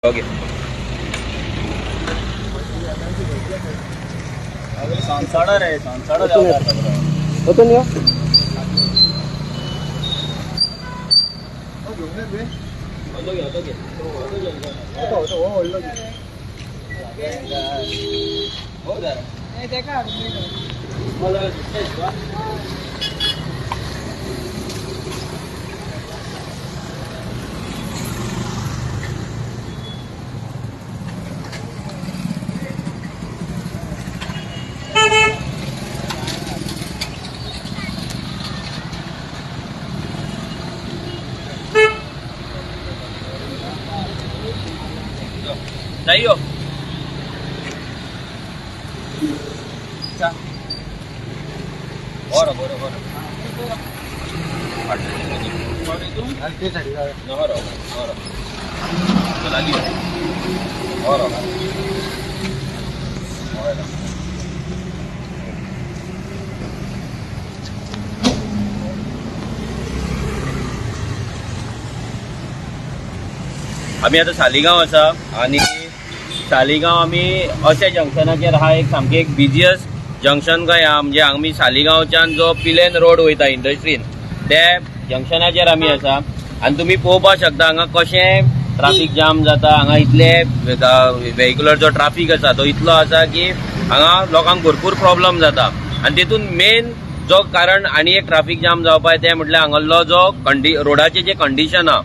Okay. सांसाडा रे, सांसाडा वचून यो. जाइयो. बरं बरं बरं. बरं बरं. लागली. बरं बरं. आमी आतां सालिगांव आसा आनी सालिगांव आमी अशे जंक्शनाचेर आहा, एक सामकें एक बिजियस्ट जंक्शन कहें आहा. म्हणजे आमी सालिगांवच्यान जो पिलेन रोड वयता इंडस्ट्रीन ते जंक्शनाचेर आमी आसा आनी तुमी पळोवपाक शकता हांगा कशें ट्राफीक जाम जाता. हांगा इतले वेहिकुलर जो ट्राफीक आसा तो इतलो आसा की हांगा लोकांक भरपूर प्रॉब्लम जाता. आनी तितून मेन जो कारण आनी एक ट्राफीक जाम जावपाक तें म्हटल्यार हांगासलो जो रोडाचें जें कंडिशन आहा,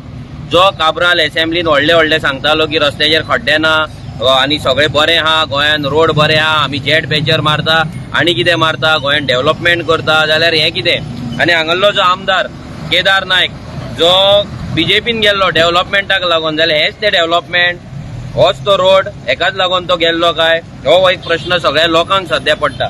जो काब्राल एसेंब्लीन व्हडले व्हडले सांगतालो की रस्त्याचेर खड्डे ना आनी सगळें बरें आहा, गोंयान रोड बरे आहा, आमी जेट पॅचर मारता आनी कितें मारता, गोंयान डेव्हलपमेंट करता, जाल्यार हें कितें. आनी हांगासलो जो आमदार केदार नायक जो बीजेपीन गेल्लो डेव्हलपमेंटाक लागून, जाल्यार हेंच तें डेव्हलपमेंट, होच तो रोड, हेकाच लागून तो गेल्लो काय, हो एक प्रश्न सगळ्या लोकांक सद्या पडटा.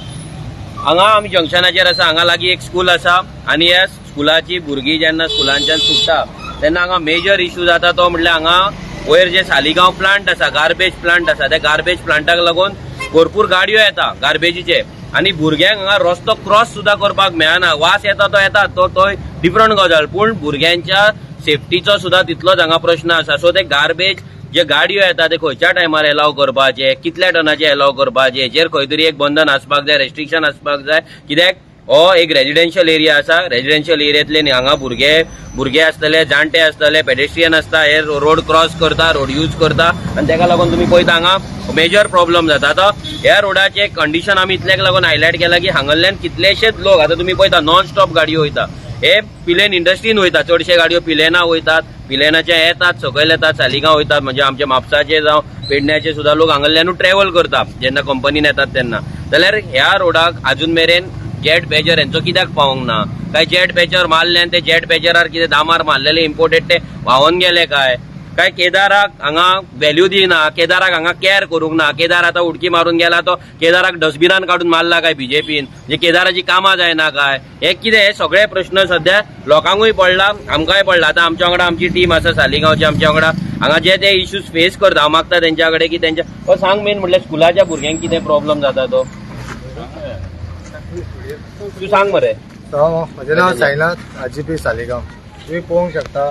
हांगा आमी जंक्शनाचेर आसा, हांगा लागीं एक स्कूल आसा आनी ह्या स्कुलाची भुरगीं जेन्ना स्कुलांच्यान सुट्टा तेन्ना हांगा मेजर इश्यू जाता तो म्हटल्यार हांगा वयर जे सालिगांव प्लांट आसा, गार्बेज प्लांट आसा, त्या गार्बेज प्लांटाक लागून भरपूर गाडयो येता गार्बेजीचे आनी भुरग्यांक हांगा रस्तो क्रॉस सुद्दां करपाक मेळना. वास येता तो येता, तो डिफरंट गजाल, पूण भुरग्यांच्या सेफ्टीचो सुद्दां तितलोच हांगा प्रश्न आसा. सो ते गार्बेज जे गाडयो येता ते खंयच्या टायमार एलाव करपाचे, कितल्या टनाचे एलाव करपाचे, हेचेर खंय तरी एक बंधन आसपाक जाय, रेस्ट्रिक्शन आसपाक जाय. कित्याक हो एक रेजिडेन्शियल एरिया आसा, रेजिडेन्शियल एरियेंतले हांगा भुरगे आसतले, जाणटे आसतले, पेडेस्ट्रियन आसता, हे रोड क्रॉस करता, रोड यूज करता आनी तेका लागून तुमी पळयता हांगा मेजर प्रॉब्लम जाता. आतां ह्या रोडाचें कंडिशन आमी इतल्याक लागून हायलायट केलां की हांगासल्यान कितलेशेच लोक, आतां तुमी पळयता नॉन स्टॉप गाडयो वयता, हे पिलेन इंडस्ट्रीन वयता, चडशे गाडयो पिलेना वयतात, पिलेनाचे येतात, सकयल येतात, सालिगांव वयतात, म्हणजे आमच्या म्हापसाचे जावं पेडण्याचे सुद्दां लोक हांगासल्यानूच ट्रॅव्हल करता जेन्ना कंपनीन येतात तेन्ना. जाल्यार ह्या रोडाक आजून मेरेन जेट पॅचर हेंचो कित्याक पावोंक ना? काय जेट पॅचर मारले आनी ते जेट पॅचरार कितें दामार मारलेले इम्पोर्टेड ते व्हांवोन गेले काय? काय केदाराक हांगा व्हॅल्यू दिना, केदाराक हांगा कॅर करूंक ना, केदार आतां उडकी मारून गेला तो केदाराक डस्टबिनान काडून मारला काय बीजेपीन, म्हणजे केदाराची कामां जायना काय? हे कितें, हे सगळे प्रश्न सद्या लोकांकूय पडला, आमकांय पडला. आतां आमच्या वांगडा आमची टीम आसा सालिगांवची, आमच्या वांगडा हांगा जे ते इश्यूज फेस करता. हांव मागता तेंच्या कडेन की तेंच्या सांग मेन म्हटल्यार स्कुलाच्या भुरग्यांक कितें प्रॉब्लम जाता तो तूं सांग मरे. म्हजें नांव साईनाथ, आरजीपी सालिगांव. तुमी पळोवंक शकता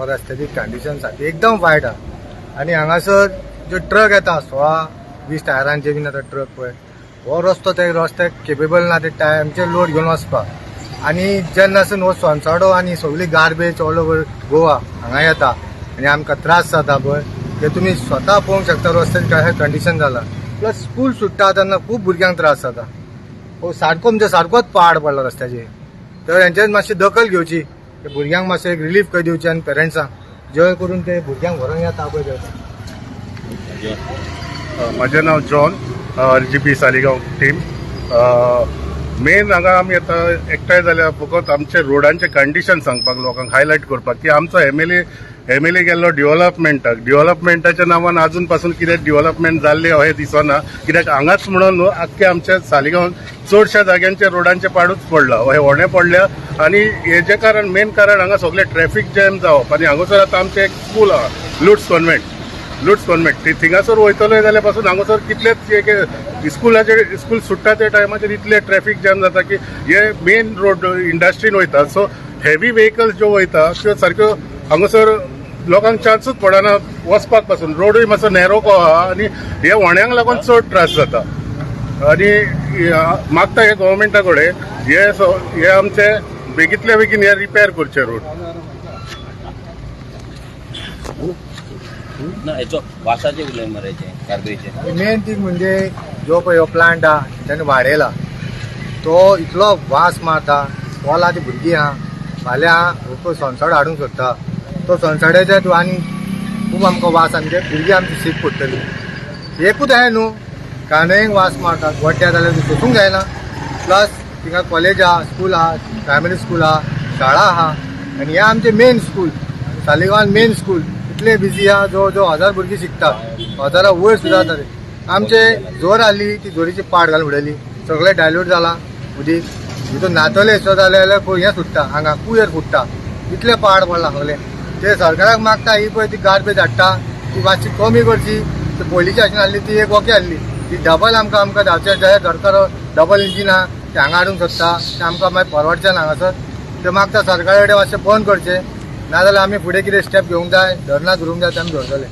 रस्त्याची कंडिशन सारकी एकदम वायट आहा आनी हांगासर ज्यो ट्रक येता 16-20 टायरांचे बीन आतां ट्रक पळय, हो रस्तो ते रस्त्याक केपेबल ना ते टायमचेर लोड घेवन वचपाक. आनी जेन्नासून हो सोनसाडो आनी सगळी गार्बेज ऑल ओवर गोवा हांगा येता आनी आमकां त्रास जाता पळय, ते तुमी स्वता पळोवंक शकता रस्त्याचें कशें कंडिशन जालां. प्लस स्कूल सुट्टा तेन्ना खूब भुरग्यांक त्रास जाता. हो सारको म्हणजे सारकोच पाड पडला रस्त्याचेर. तर हेंचेर मातशी दखल घेवची, भुरग्यांक मातशें एक रिलीफ खंय दिवची आनी पेरंट्सांक जे करून ते भुरग्यांक व्हरोन येता पळय. म्हजें नांव John, RGP Saligao team. Main हांगा आमी आतां एकठांय जाल्या फकत आमचे रोडांचे कंडिशन सांगपाक, लोकांक हायलायट करपाक की आमचो एमएलए गेल्लो डेव्हलपमेंटाक, डेव्हलपमेंटाच्या नांवान आजून पासून कितें डेव्हलपमेंट जाल्लें अशें दिसना. कित्याक हांगाच म्हणून न्हू, आख्खे आमच्या सालिगांव चडश्या जाग्यांचे रोडांचे पाडूच पडला, हे होणे पडल्या. आनी हेजें कारण मेन कारण हांगा सगळें ट्रॅफीक जॅम जावप. आनी हांगासर आतां आमचें एक स्कूल आहा, लुट्स कॉन्व्हेंट, थिंगासर वयतले जाल्यार पासून हांगासर कितलेच स्कुलाचे स्कूल सुट्टा त्या टायमाचेर इतले ट्रॅफीक जॅम जाता की हे मेन रोड इंडस्ट्रीन वयता. सो हेवी व्हेकल्स ज्यो वयता त्यो सारक्यो हांगासर लोकांक चान्सूच पडना वचपाक पासून. रोडूय मातसो नॅरो को आहा आनी हे व्हण्यांक लागून चड त्रास जाता. आनी मागता हे गव्हर्मेंटा कडेन हे आमचे बेगीतल्या बेगीन हे रिपेर करचे रोड. ना, हेचो वासाचे उलय मरे, गार्बेजचे. मेन थिंग म्हणजे जो पळय हो प्लांट आहा तेणे वाडयला तो इतलो वास मारता. स्कॉला ती भुरगीं आहा, फाल्यां सोनसडो हाडूंक सोदता, तो सोनसड्याच्या तूं आनी खूब आमकां वास, आमचे भुरगीं आमची सीक पडटली. एकूच हें न्हू, कांदयेक वास मारता, गोड्ड्या जाल्यार सोसूंक जायना. प्लस थिंगा कॉलेज आहा, स्कूल आहा, प्रायमरी स्कूल आहा, शाळा आहा आनी हे आमचे मेन स्कूल, सालिगांवान मेन स्कूल इतले बिजी आहा, जवळ जवळ 1000 भुरगीं शिकता, 1000 वयर सुद्दां जाता. आमचे जोर आहली ती जोरीची पाट घालून उडयली, सगळें डायल्यूट जाला उदीक. भितर न्हातले सुद्दां जाल्यार हें सुट्टा, हांगा कुयर फुट्टा, इतले पाड पडला सगळें. ते सरकाराक मागता, ही पळय ती गार्बेज हाडटा ती मातशी कमी करची. ती पयलींची आशिल्ली आहली ती एक ओके आहली, ती डबल आमकां आमकां धांवचें जाय. सरकार डबल इंजीन आहा ते हांगा हाडूंक सोदता, ते आमकां मागीर परवडचें ना हांगासर. ते मागता सरकारा कडेन मातशें बंद करचें, नाजाल्यार आमी फुडें कितें स्टेप घेवंक जाय, धरणां धरूंक जाय ते आमी धरतले.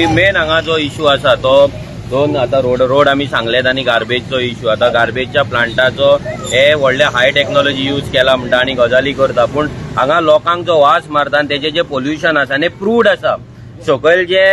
मेन हांगा जो इशू आसा तो दोन आतां रोड आमी सांगलेत आनी गार्बेजचो इशू. आतां गार्बेजच्या प्लांटाचो हे व्हडले हाय टेक्नॉलॉजी यूज केला म्हणटा आनी गजाली करता, पूण हांगा लोकांक जो वास मारता आनी तेजे जे पोल्युशन आसा आनी प्रूड आसा, सकयल जे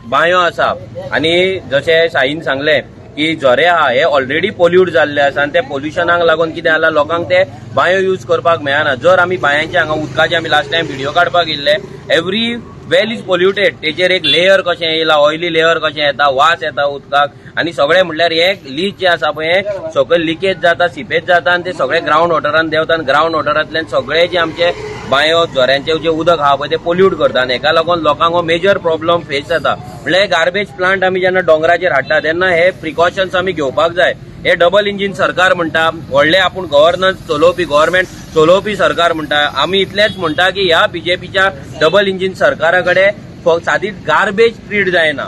बांयो आसा आनी जशें साईन सांगलें की झरे आहा हे ऑलरेडी पोल्यूट जाल्ले आसा आनी ते पोल्युशनाक लागून कितें जाला, लोकांक ते बांयो यूज करपाक मेळना. जर आमी बांयांचे हांगा उदकाचे आमी लास्ट टायम व्हिडिओ काडपाक येयल्ले, एवरी वेल is polluted. तेचेर एक लेयर कशें येयला, ऑयली लेयर कशें येता, वास येता उदकाक आनी सगळें. म्हणल्यार हे लीक जे आसा पळय, हे सकयल लिकेज जाता, सिपेज जाता आनी ते सगळे ग्रावंड वॉटरान देंवता आनी ग्रावंड वॉटरांतल्यान सगळे जे आमचे बांयो झऱ्यांचे जे उदक आहा पळय ते पोल्यूट करता आनी हेका लागून लोकांक हो मेजर प्रॉब्लम फेस जाता. म्हणल्यार गार्बेज प्लांट आमी जेन्ना दोंगराचेर हाडटा तेन्ना हे प्रिकॉशन्स आमी घेवपाक जाय. हे डबल इंजीन सरकार म्हणटा, व्हडले आपूण गव्हर्नन्स चलोवपी, गव्हर्मेंट चलोवपी सरकार म्हणटा. आमी इतलेंच म्हणटा की ह्या बीजेपीच्या डबल इंजीन सरकारा कडेन सादी गार्बेज ट्रीट जायना.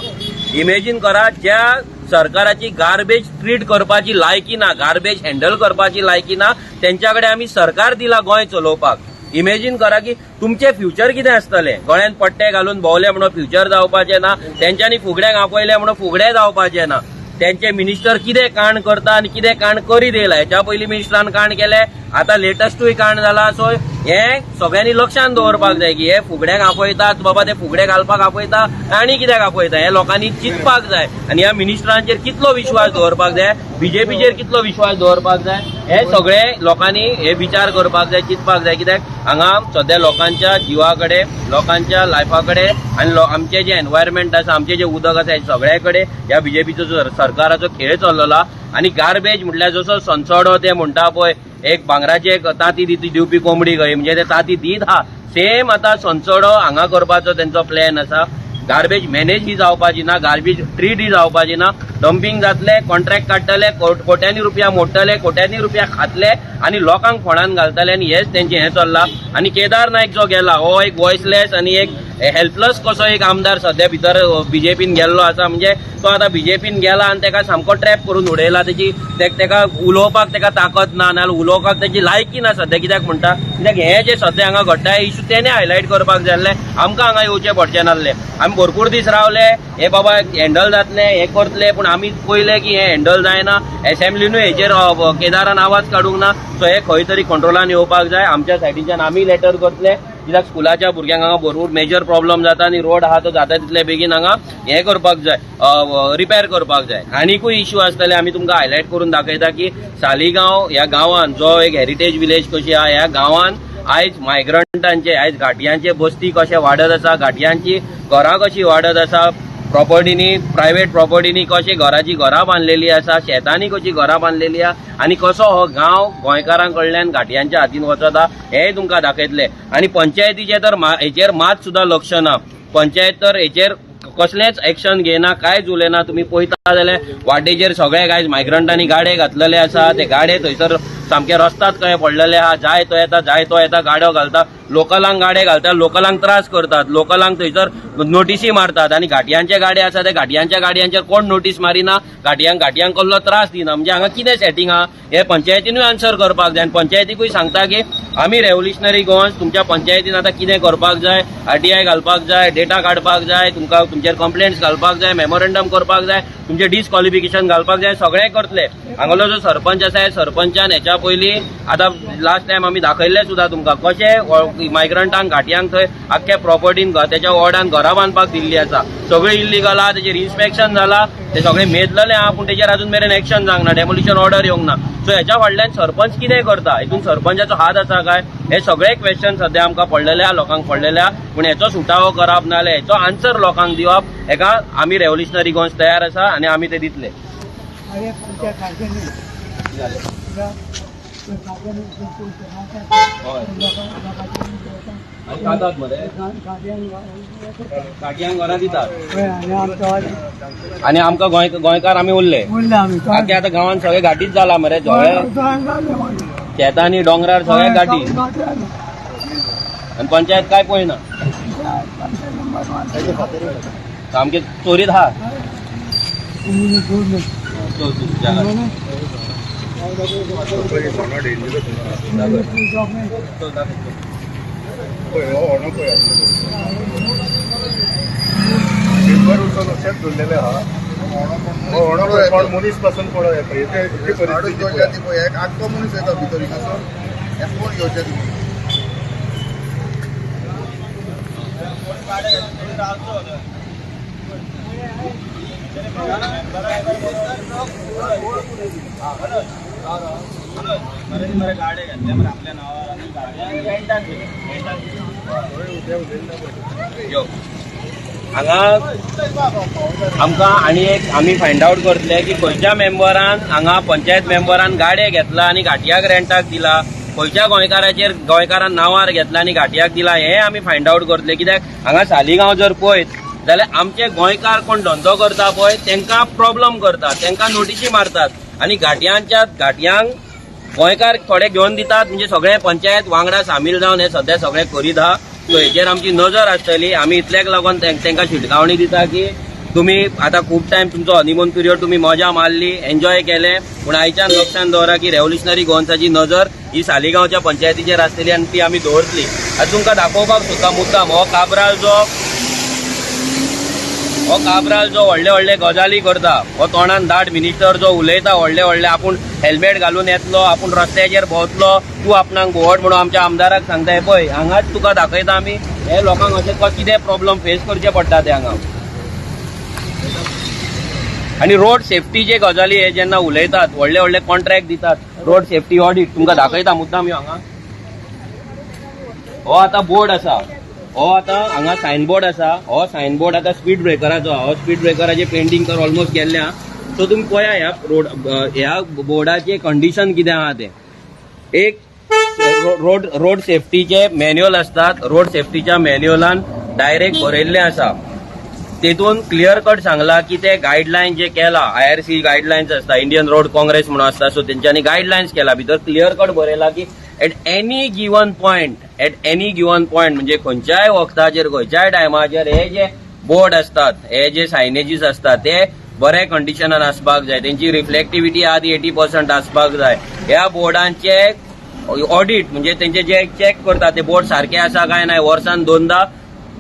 इमेजीन करा, ज्या सरकाराची गार्बेज ट्रीट करपाची लायकी ना, गार्बेज हँडल करपाची लायकी ना, तेंच्या कडेन आमी सरकार दिला गोंय चलोवपाक. इमेजीन करा की तुमचें फ्युचर कितें आसतलें. गळ्यान पट्टे घालून भोंवले म्हणून फ्युचर जावपाचें ना, तेंच्यांनी फुगड्यांक आपयले म्हणून फुगडे जावपाचे ना. तेंचे मिनिस्टर कितें कांड करता आनी कितें कांड करीत येयला, हेच्या पयलीं मिनिस्टरान कांड केले, आतां लेटस्टूय कांड जाला. सो हे सगळ्यांनी लक्षात दवरपाक जाय की हे फुगड्यांक आपयतात बाबा, ते फुगडे घालपाक आपयता आनी कित्याक आपयता हे लोकांनी चिंतपाक जाय. आनी ह्या मिनिस्टरांचेर कितलो विश्वास दवरपाक जाय, बीजेपीचेर कितलो विश्वास दवरपाक जाय, हे सगळे लोकांनी हे विचार करपाक जाय, चिंतपाक जाय. कित्याक हांगा सद्या लोकांच्या जिवा कडेन, लोकांच्या लायफा कडेन आनी आमचे जे एनवायरमेंट आसा, आमचे जे उदक आसा, हे सगळे कडेन ह्या बीजेपीचो जो सरकाराचो खेळ चल्लेलो. आनी गार्बेज म्हटल्यार जसो सनसडो ते म्हणटा पळय, एक भांगराचे एक तांती दिवपी कोंबडी खंय, म्हणजे ते तांती दीत हा, सेम आतां सनसडो हांगा करपाचो तेंचो प्लॅन आसा. गार्बेज मॅनेज ही जावपाची ना, गार्बेज ट्रीट ही जावपाची ना. डंपिंग जातले, कॉन्ट्रॅक्ट काडटले, कोट्यांनी रुपया मोडटले, कोट्यांनी रुपया खातले आनी लोकांक फोंडान घालतले आनी हेच तेंचें हें चल्लां. आनी केदार नायक जो गेला हो एक वॉयसलेस आनी एक हेल्पलेस कसो एक आमदार सद्या भितर बीजेपीन गेल्लो आसा. म्हणजे तो आतां बीजेपीन गेला आनी तेका सामको ट्रॅप करून उडयला. तेची तेका उलोवपाक तेका ताकद ना, नाजाल्यार उलोवपाक तेची लायकी ना सद्या. कित्याक म्हणटा, कित्याक हे जे सद्या हांगा घडटा हे इशू तेणे हायलायट करपाक जाय आसले, आमकां हांगा येवचें पडचें नासलें. आमी भरपूर दीस रावले, हे बाबा हँडल जातले, हे करतले, पूण आमी पळयलें की हे हँडल जायना. एसेंब्लीनूय हेचेर केदारान आवाज काडूंक ना. सो हे खंय तरी कंट्रोलान येवपाक जाय. आमच्या सायडीच्यान आमी लेटर करतले, कित्याक स्कुलाच्या भुरग्यांक हांगा भरपूर मेजर प्रॉब्लम जाता आनी रोड आहा तो जाता तितले बेगीन हांगा हें करपाक जाय, रिपेर करपाक जाय. आनीकूय इश्यू आसतले, आमी तुमकां हायलायट करून दाखयता की सालिगांव ह्या गांवान जो एक हेरिटेज विलेज कशी आहा, ह्या गांवान आयज मायग्रंटांचे, आयज घाटयांचे बस्ती कशे वाडत आसा, घाटयांची घरां कशी वाडत आसा, प्रॉपर्टीनी, प्रायवेट प्रॉपर्टीनी कशी घराची घरां बांदलेली आसा, शेतांनी कशी घरां बांदलेली आहा आनी कसो हो गांव गोंयकारां कडल्यान घाटयांच्या हातीन वचत आहा हेंय तुमकां दाखयतले. आनी पंचायतीचें तर हेचेर मात सुद्दां लक्ष ना. पंचायत तर हेचेर कसलेंच एक्शन घेयना, कांयच उलयना. तुमी पळयता जाल्यार वाटेचेर सगळे गायज मायग्रंटांनी गाडे घातलेले आसा, ते गाडे थंयसर सामके रस्तात कशे पडलेले आहा. जाय तो येता, जाय तो येता, गाडो घालता. लोकलांक गाडे घालतात, लोकलांक त्रास करतात, लोकलांक थंयसर नोटीसी मारतात आनी घाटयांचे गाडे आसा ते घाटयांच्या गाडयांचेर कोण नोटीस मारिना, घाटयांक घाटयांक कसलो त्रास दिना. म्हणजे हांगा कितें सेटींग आहा हे पंचायतीनूय आन्सर करपाक जाय. आनी पंचायतीकूय सांगता की आमी रेव्होल्युशनरी गोवन्स तुमच्या पंचायतीन आतां कितें करपाक जाय, आरटीआय घालपाक जाय, डेटा काडपाक जाय, तुमकां तुमचेर कंप्लेंट्स घालपाक जाय, मेमोरेंडम करपाक जाय, तुमचें डिस्क्वॉलिफिकेशन घालपाक जाय, सगळें करतले. हांगालो जो सरपंच आसा सरपंचान हेच्या पयलीं आतां लास्ट टायम आमी दाखयल्लें सुद्दां तुमकां कशें मायग्रंटांक घाटयांक थंय आख्ख्या प्रॉपर्टीन तेच्या वॉर्डान घरां बांदपाक दिल्ली आसा. सगळें इल्लीगल आहा, तेजेर इन्स्पेक्शन जाला, ते सगळें मेजलेलें आहा, पूण तेजेर अजून मेरेन एक्शन जावंक ना, डेमोलिशन ऑर्डर येवंक ना. सो हेच्या फाटल्यान सरपंच कितें करता, हितून सरपंचाचो हात आसा काय, हे सगळे क्वेश्चन सद्या आमकां पडलेले आहा, लोकांक पडलेले आहा. पूण हेचो सुटावो करप ना जाल्यार हेचो आन्सर लोकांक दिवप हेका आमी रेव्होल्युशनरी गोवन्स तयार आसा आनी आमी ते दितले. खातात मरे घाटयांक घरां दितात आनी आमकां गोंयकार आमी उरले. आख्खे आतां गांवांत सगळे घाटीच जाला मरे, सगळे शेतांनी डोंगरार सगळे घाटी आनी पंचायत काय पळयना, सामके चोरीत आहा. मनीस पासून पडो येता आख्खो मनीस येता भितर हिंगासर कोण घेवचे. हांगा आमकां आनी एक आमी फायंड आवट करतले की खंयच्या मेंबरान हांगा पंचायत मेंबरान गाडे घेतला आनी घाटयाक रेंटाक दिला, खंयच्या गोंयकाराचेर गोंयकारान नांवार घेतला आनी घाटयाक दिला, हें आमी फायंड आवट करतले. कित्याक हांगा सालिगांव जर पळयत जाल्यार आमचे गोंयकार कोण धंदो करता पळय तांकां प्रॉब्लम करतात, तांकां नोटिशी मारतात आनी घाटयांच्या घाटयांक गोंयकार थोडे घेवन दितात. म्हणजे सगळे पंचायत वांगडा सामील जावन हे सद्या सगळें करीत आहा. सो हेचेर आमची नजर आसतली. आमी इतल्याक लागून तांकां शिटकावणी दिता की तुम्ही आतां खूब टायम तुमचो हनीमून पिरियड तुमी मजा मारली, एन्जॉय केलें, पूण आयच्यान लक्षान दवरा की रेव्होल्युशनरी गोवन्साची नजर ही सालिगांवच्या पंचायतीचेर आसतली आनी ती आमी दवरतली. आतां तुमकां दाखोवपाक सोदता मुद्दाम हो काब्राल जो व्हडले व्हडले गजाली करता, हो तोंडान दाट मिनिस्टर जो उलयता व्हडले व्हडले, आपूण हेल्मेट घालून येतलो, आपूण रस्त्याचेर भोंवतलो, तूं आपणाक भोंवट म्हणून आमच्या आमदाराक सांगता. हे पळय हांगाच तुका दाखयता आमी हे लोकांक अशें कितें प्रॉब्लम फेस करचे पडटा ते हांगा. आनी रोड सेफ्टीचे गजाली हे जेन्ना उलयतात, व्हडले व्हडले कॉन्ट्रॅक्ट दितात, रोड सेफ्टी ऑडिट तुमकां दाखयता मुद्दाम यो हांगा. हो आतां बोर्ड आसा, हो आतां हांगा सायन बोर्ड आसा, हो सायन बोर्ड आतां स्पीड ब्रेकराचो, हो स्पीड ब्रेकराचे पेंटींग तर ऑलमोस्ट केल्लें आहा. सो तुमी पळया ह्या रोड ह्या बोर्डाचें कंडिशन कितें आहा तें. एक रोड सेफ्टीचे मॅन्युअल आसतात, रोड सेफ्टीच्या मॅन्युअलान डायरेक्ट बरयल्लें आसा, तेतून क्लियर कट सांगला की ते गायडलायन जे केला IRC guidelines आसता, इंडियन रोड काँग्रेस म्हणून आसता, सो तेंच्यांनी गायडलायन्स केला, भितर क्लियर कट बरयला की at any given point, at any given point म्हणजे खंयच्याय वखदाचेर खंयच्याय टायमाचेर हे जे बोर्ड असतात, हे जे सायनेजीस असतात ते बरे कंडिशनान आसपाक जाय, तेंची रिफ्लेक्टिविटी आहा ती 80% आसपाक जाय. ह्या बोर्डांचे ऑडिट म्हणजे तेंचे जे चॅक करता ते बोर्ड सारके आसा काय ना वर्सान दोनदा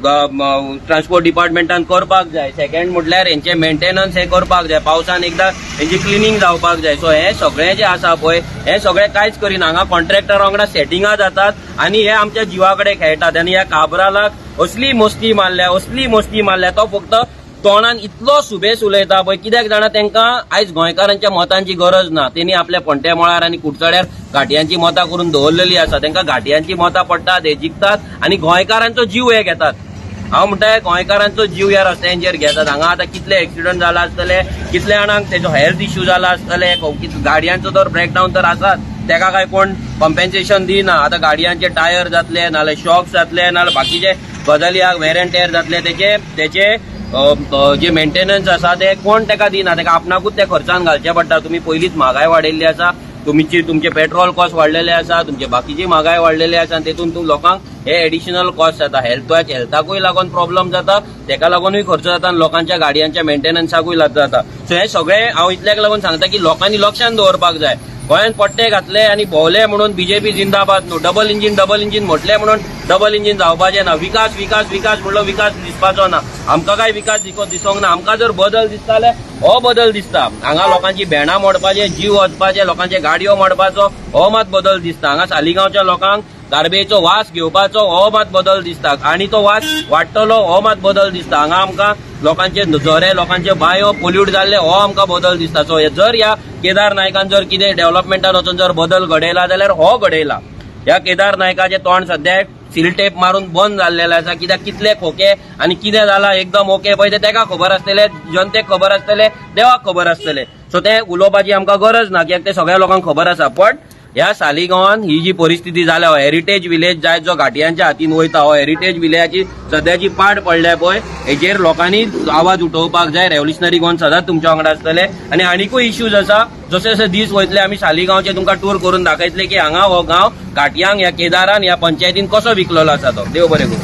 ट्रान्सपोर्ट डिपार्टमेंटान करपाक जाय. सेकंड म्हटल्यार हेंचे मेंटेनन्स हे करपाक जाय, पावसान एकदा हेंची क्लिनींग जावपाक जाय. सो हे सगळें जे आसा पळय हे सगळें कांयच करिना, हांगा कॉन्ट्रॅक्टर वांगडा सेटिंगां जातात आनी हे आमच्या जिवा कडेन खेळटात. आनी ह्या काब्रालाक असली मस्ती मारल्या, असली मस्ती मारल्या, तो फक्त तोंडान इतलो सुबेस उलयता पळय, कित्याक जाणा तांकां आयज गोंयकारांच्या मतांची गरज ना. तेणी आपल्या पणट्या मळार आनी कुडचड्यार घाटयांची मतां करून दवरलेली आसा, तांकां घाटयांची मतां पडटात, हे जिखतात आनी गोंयकारांचो जीव हे घेतात. हांव म्हणटा गोंयकारांचो जीव ह्या रस्त्यांचेर घेतात. हांगा आतां कितले एक्सिडंट जाला आसतले, कितले जाणांक तेजो हेल्थ इश्यू जाला आसतले, गाडयांचो तर ब्रेकडावन तर आसात, तेका काय कोण कॉम्पेन्सेशन दिना. आतां गाडयांचे टायर जातले, नाल्यार शॉक्स जातले, नाल्यार बाकीचे गजाली वेर एंड टेर जातले, तेचे तेचे जे मेंटेनन्स आसा ते कोण तेका दिना, तेका आपणाकूच ते खर्चान घालचे पडटा. तुमी पयलींच म्हागाय वाडयल्ली आसा, तुमची तुमचे पेट्रोल कॉस्ट वाडलेले आसा, तुमचे बाकीची म्हागाय वाडलेली आसा आनी तेतून तूं लोकांक हे एडिशनल कॉस्ट जाता. हेल्थाकूय लागून प्रॉब्लम जाता, तेका लागूनय खर्च जाता आनी लोकांच्या गाडयांच्या मेंटेनन्साकूय जाता. सो हे सगळे हांव इतल्याक लागून सांगता की लोकांनी लक्षान दवरपाक जाय. गोंयांत पट्टे घातले आनी भोंवले म्हणून बीजेपी जिंदाबाद न्हू, डबल इंजीन डबल इंजीन म्हटलें म्हणून डबल इंजीन जावपाचें ना. विकास विकास विकास म्हणलो, विकास दिसपाचो ना. आमकां काय विकास दिसोंक ना. आमकां जर बदल दिसता जाल्यार हो बदल दिसता. हांगा लोकांची भेणां मोडपाचे, जीव वचपाचे, लोकांचे गाडयो मोडपाचो हो मात बदल दिसता. हांगा सालिगांवच्या लोकांक गार्बेजचो वास घेवपाचो हो मात बदल दिसता आनी तो वास वाडटलो हो मात बदल दिसता. हांगा आमकां लोकांचे झरे, लोकांचे बांयो पोल्यूट जाल्ले हो आमकां बदल दिसता. सो जर ह्या केदार नायकान जर कितें डेव्हलपमेंटान वचून जर बदल घडयला जाल्यार हो घडयला. ह्या केदार नायकाचें तोंड सद्याक सील टेप मारून बंद जाल्लेलें आसा, कित्याक कितले खोके आनी कितें जालां एकदम ओके पळय तें तेका खबर आसतलें, जनतेक खबर आसतलें, देवाक खबर आसतलें. सो तें उलोवपाची आमकां गरज ना, कित्याक तें सगळ्या लोकांक खबर आसा. पण ह्या सालिगांवान ही जी परिस्थिती जाल्या, हो हेरिटेज विलेज जायत जो घाटयांच्या हातीन वयता, हो हेरिटेज विलेजाची सद्याची पाड पडल्या पळय, हेजेर लोकांनी आवाज उठोवपाक जाय. रेव्होल्युशनरी गोवन सदांच तुमच्या वांगडा आसतले आनी आनिकूय इश्यूज आसा. जशे जशे दीस वयतले आमी सालिगांवचे तुमकां टूर करून दाखयतले की हांगा हो गांव घाटयांक ह्या केदारान ह्या पंचायतीन कसो विकलेलो आसा तो. देव बरें करूं.